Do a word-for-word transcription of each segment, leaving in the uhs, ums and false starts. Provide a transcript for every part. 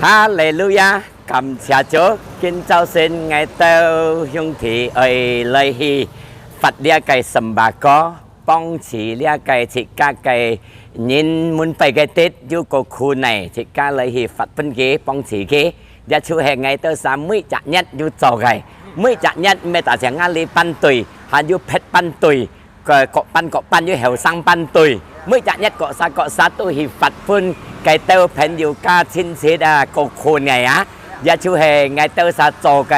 哈利路亞！感謝主，今朝晨𠊎兜兄弟愛來去發這个sembako，幫助這个自家个人門背个地有个困難，自家來去發分佢，幫助佢。這就係𠊎兜儕每隻月有做个，每隻月毋係單淨𠊎俚班隊，還有別班隊。 个各班各班有後生班隊，每隻月各儕各儕都去發分該兜朋友家親戚啊，个困難啊，這就係𠊎兜儕做个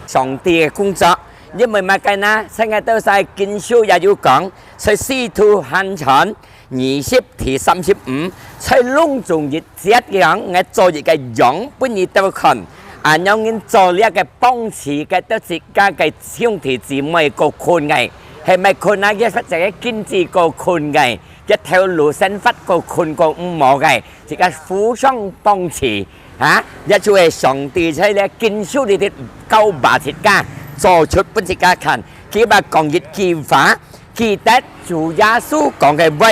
上帝个工作。因為麼个呢？在𠊎兜儕經書也有講，在使徒行傳二十第三十五，在攏總一節講，𠊎做一个樣分你兜看，恁樣人做這个幫助个兜自家个兄弟姊妹个困難。 係毋係困難？佢發展个經濟个困難，佢頭路生活个困个毋好个，自家互相幫助，哈！這就係上帝在這經書裡頭教導自家，做出分自家看。佢嘛講一句話，記得主耶穌講个話，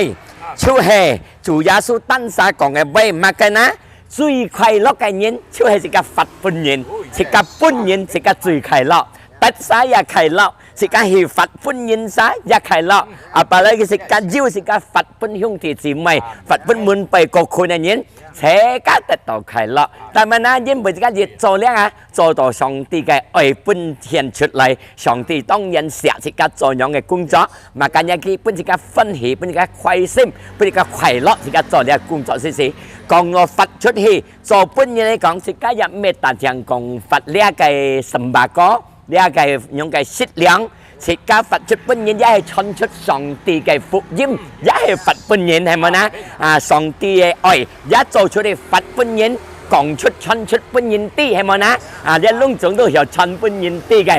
就係主耶穌單儕講个話，麼个呢？最快樂个人就係自家發分人，自家分人，自家最快樂。 得儕也快樂，自家去發分人儕也快樂。Apalagi自家有自家發分兄弟姊妹，發分門背个困難个人，自家得到快樂。但係呢，因為自家越做了啊，做到上帝个愛分顯出來，上帝當然惜自家做樣个工作，嘛，今日佢分自家歡喜，分自家開心，分自家快樂，自家做這工作時時，講到發出去，做分人來講，自家也毋係單淨講發這个sembako， 這个樣个食糧，自家發出分人，也係傳出上帝个福音，也係發分人，係無呢？啊，上帝个愛，也做出去發分人，講出、傳出分人知，係無呢？啊，這攏總都曉傳分人知个，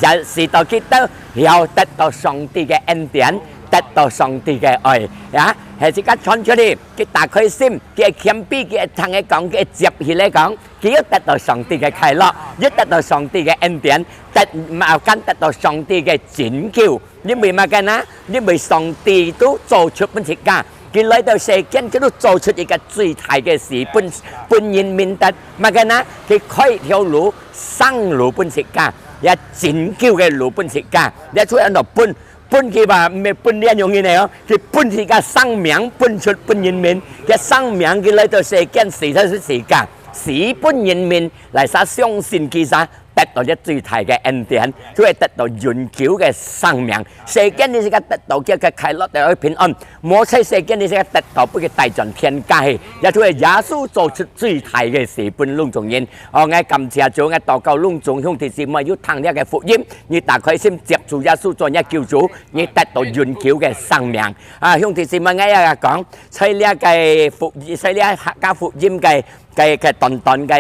也使到佢兜曉得到上帝个恩典，得到上帝个愛，呀，係自家傳出去，佢打開心，佢會謙卑，佢會聽佢講，佢會接起來講。 佢又得到上帝个快樂，又得到上帝个恩典，得，嘛，更得到上帝个拯救。因為麼个呢？因為上帝都做出分自家，佢來到世間，佢都做出一个最大个事，分，分人民得。麼个呢？佢開條路，生路分自家，也拯救个路分自家，也出現到分 分佢吧，毋係分這樣人个哦，佢分自家生命，分出分人民，佢生命佢來到世間，死在十字架，死分人民，來儕相信佢儕，得到這最大个恩典，就會得到永久个生命。世間你自家得到佢个快樂，得到平安，無在世間你自家得到，分佢帶轉天家去，也就係耶穌做出最大个事，分攏總人。哦，𠊎感謝主，𠊎禱告攏總兄弟姊妹有聽這个福音，你打開心接主耶穌做你个救主， 你得到永久个生命。啊，兄弟姊妹，𠊎也講，在這个福，在這客家福音个，个，个短短个，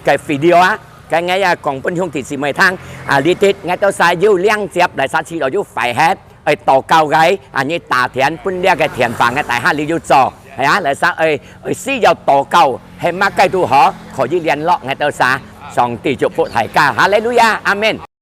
个video啊，个𠊎也講分兄弟姊妹聽。啊，你兜𠊎兜儕有兩接來，儕知道有壞忒，愛禱告个，啊，你打電分這个電話，𠊎大下你有做，係啊，來儕愛，愛需要禱告，係麼个都好，可以聯絡𠊎兜儕。上帝祝福大家，哈利路亞，阿門。